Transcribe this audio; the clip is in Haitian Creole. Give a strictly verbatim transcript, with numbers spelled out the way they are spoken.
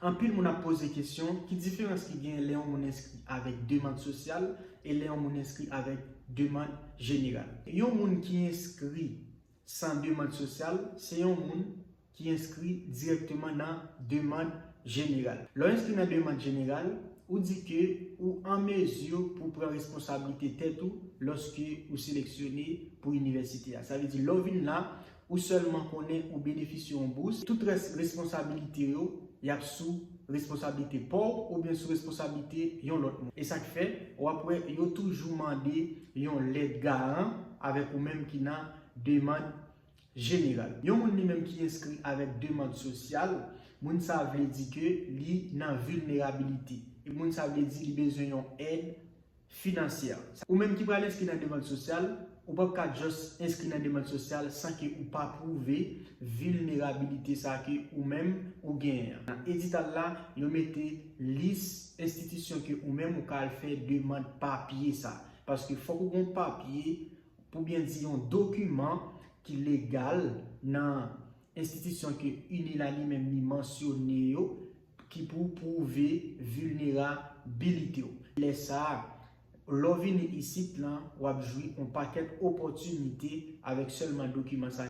Anpil moun ap poze kesyon, ki diferans ki gen lè yon moun enskri avèk demann sosyal e lè yon moun enskri avèk demann jeneral? Yon moun ki enskri san demann sosyal, se yon moun ki enskri dirèkteman nan demann jeneral. Lè w enskri nan demann jeneral, ou di ke ou an mezi pou pran responsablite tèt ou lòske ou seleksyone pou inivèsite a. Sa vle di, lè w vin la, ou sèlman konnen ou benefisye yon bous, tout rès responsabilite yo, y ap sou responsablite pa w oubyen sou responsablite yon lòt moun. E sa k fè, w ap wè yo toujou mande yon lèt garan avèk ou menm ki nan demann jeneral. Yon moun li menm ki enskri avèk demann sosyal, moun sa vle di ke li nan vilnerabilite. E moun sa vle di li bezwen yon èd finansyè. Ou menm ki pral enskri nan demann sosyal, ou p ap ka just enskri nan demann sosyal san ke ou pa pwouve vilnerabilite sa ke ou menm ou genyen an. Nan edital la, yo mete lis enstitisyon ke ou menm ou ka al fè demann papye sa. Paske fòk ou gon papye, pou byen di yon dokiman ki legal nan enstitisyon ke UNILA li menm li mansyone yo, ki pou pwouve vilnerabilite w. Lè sa a, lè w vini isit lan, w ap jwi yon pakèt opòtinite avèk sèlman dokiman sa.